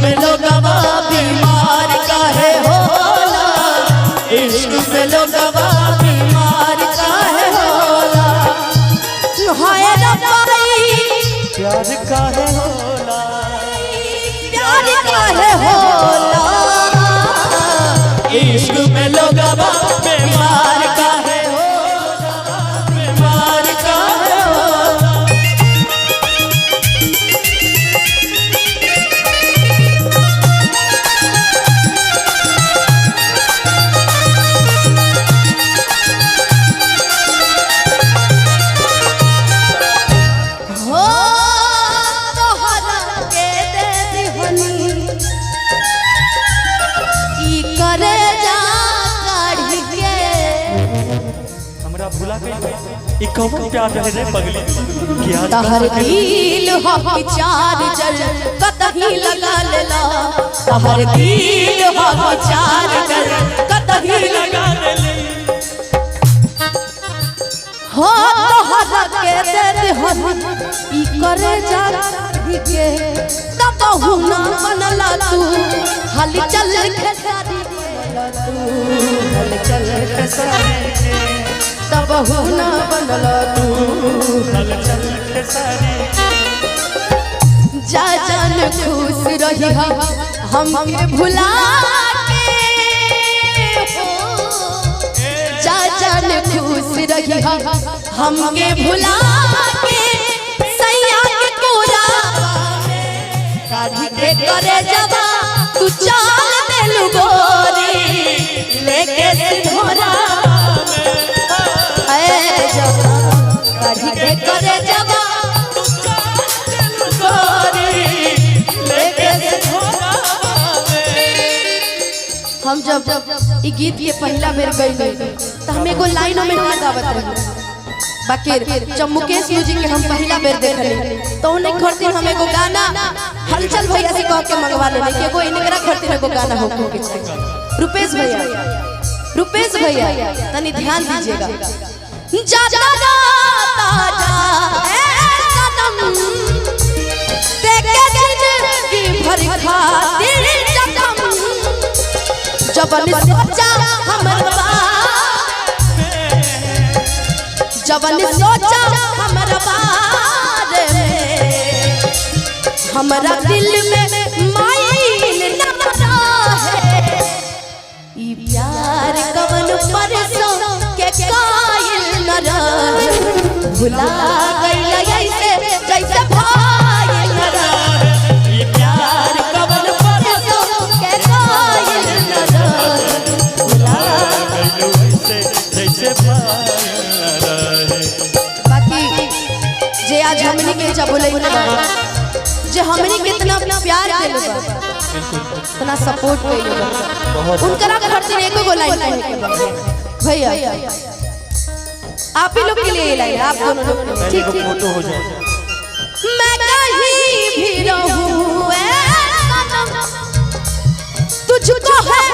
में लोगवा बीमार काहे होला, इश्क में लोगवा बीमार काहे होला, हाय रब्बाई प्यार काहे होला, प्यार काहे होला, इश्क में लोगवा बीमार काहे होला, बीमार काहे होला। हो तोहरा के दे दिहनी ई करे जा काढ़ी के, हमरा भुला गई ई कौन प्यार रहे रे पगली कि आज तहर दिल हक चार जल कतही लगा लेला, तहर दिल हक चार जल कतही लगा लगा ले। हो तोहरा के दे दिहनी ई करे जा काढ़ी के, तबहु ना बनला तू हल चल खेसारी बनला तू, हल चल खेसारी के, तबहु ना बनला तू चल चल खेसारी। जा जान खुश रही हमके भुला के हो, जा जान खुश रही हमके भुला के, सैया के कोरा काढ़ी के करे जबा तू चाल देलु गोरी लेके सिंधोरा, ऐ जबा काढ़ी के करे जबा तू चाल देलु गोरी लेके सिंधोरा। हम जब ई गीत के पहला बेर गईली त हम एगो लाइन में ना गावत रही, बाकी जब मुकेश म्यूजिक के हम पहला बेर देखली तो उन्हें खरतीन हम एगो गाना हलचल भैया से कह के मंगवा लेने कि एगो इनकरा खरतीन एगो गाना होके के चाहिए। रुपेश भैया, रुपेश भैया तनी ध्यान दीजिएगा। जा जा जा ए सनम देखे जिंदगी भर खातिर जख्म, जबन सोचा हमर बारे, जबन सोचा हमर बारे में, हमरा दिल में माइल न रहे, ई प्यार कवन परसों के कायल न रहे, भुला गइल ऐसे जैसे भाइल न रहे, ई प्यार कवन परसों के कायल न रहे, भुला गइलू ऐसे जैसे पायल रहे। बाकी जे आज हमनी के चबुलैले बा, जे हमनी के इतना प्यार देले बा, इतना सपोर्ट कइले बा, उनकरा खातिर एको गो लाइन कहे के बा। भैया आप ही लोग के लिए ये लाइन, आप दोनों लोग के लिए। पहले ठीक को ठीक। फोटो हो जाए। मैं कहीं भी रहूं ऐ सनम, तुझको है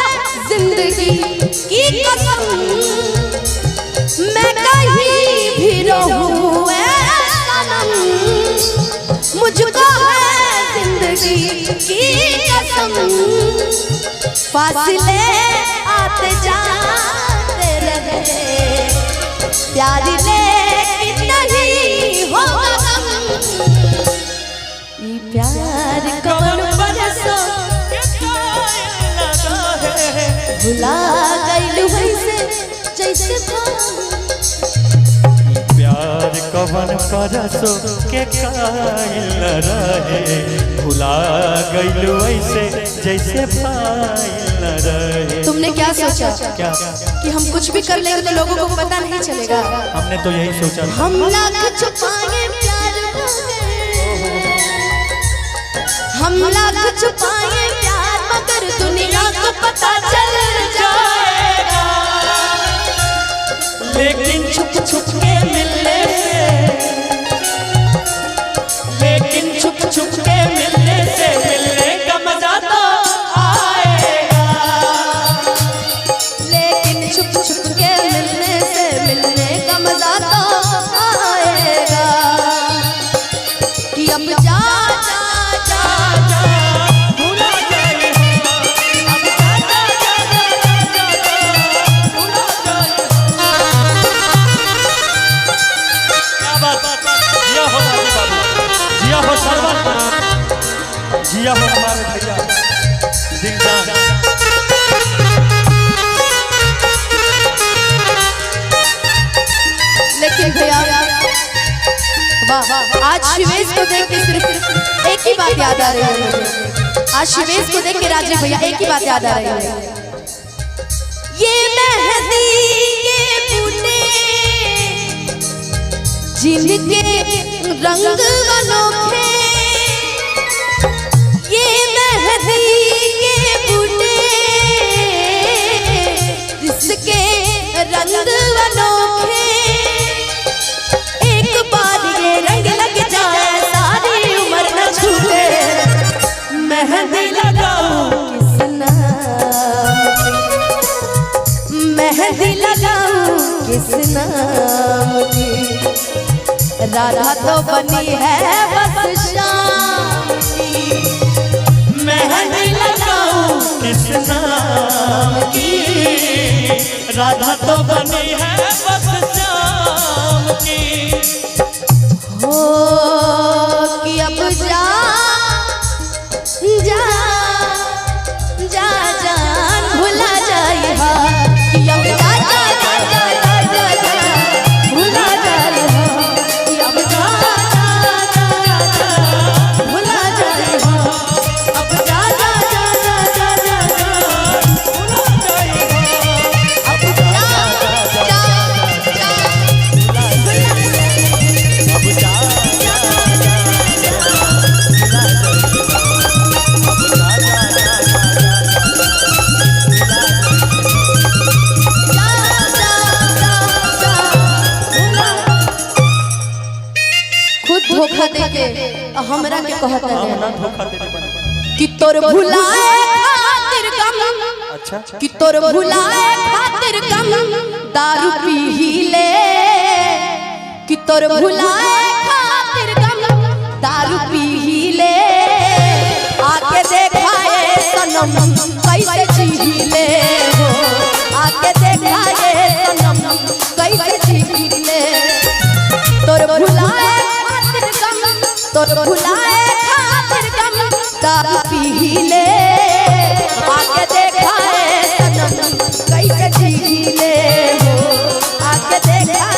जिंदगी की कसम, मैं कहीं भी रहूं ऐ सनम, मुझको है जिंदगी की कसम, फासले आते जाते रहे, प्यार लेकिन नहीं होगा कम, ई प्यार कवन बरसों के कायल रहे। भुला गइल वैसे जैसे भाई। प्यार कवन परसो के कायल रहे, भुला गइलू ऐसे जैसे पायल रहे। तुमने क्या सोचा क्या कि हम कुछ भी कर लेंगे तो लोगों को पता नहीं चलेगा? हमने तो यही सोचा था। हम लाख छुपाए प्यार मगर, हम लाख छुपाए प्यार मगर दुनिया को पता चल जाएगा, लेकिन छुप छुप के मिलने से, लेकिन छुप छुप के मिलने से मिलने का मजा तो आएगा, लेकिन छुप छुप के मिलने से मिलने का मजा तो आएगा, कि अब जा जा जा भुला है हमारे भैया दिलजान। लेकिन भैया वाह, आज शिवेश को देख के सिर्फ एक ही बात याद आ रही है मुझे। आज शिवेश को देख के राजीव भैया एक ही बात याद आ रही है, ये मेहंदी के बूटे जिनके रंग अनोखे, ये मेहंदी के बूटे जिसके रंग अनोखे, एक बार ये रंग लग जाए सारी उम्र न छूटे। मेहंदी लगाऊं किस नाम की, मेहंदी लगाऊं किस नाम की, राधा तो बनी है बस श्याम की। मेहंदी लगाऊं किस नाम की, राधा तो बनी है बस श्याम की। हो कि अब जा जा जा जान भुला जाए हा, कि अब जा जा जा जा जा जा जा भुला जाए हा, कि अब जा जा जा जा भुला जाए हा, अब जा जा जा जा जा जा जा अब जा जा जा अब जा जा जा अब जा जा जा जा जा जा भुला। खुद धोखा देके हमरा के कहता हम है ना धोखा देने बने। कि तोर भुलाए खातिर गम, अच्छा कि तोर भुलाए खातिर गम दारू पी ले, कि तोर भुलाए खातिर गम दारू पी ले, आके देखाए सनम कैसे जी ले हो, आके देखाए सनम कैसे जी ले। तोर भुलाए खातिर गम, तोर भुलाए खातिर गम दारू पी ले, आके देखाए सनम कैसे जी ले हो, आके देखाए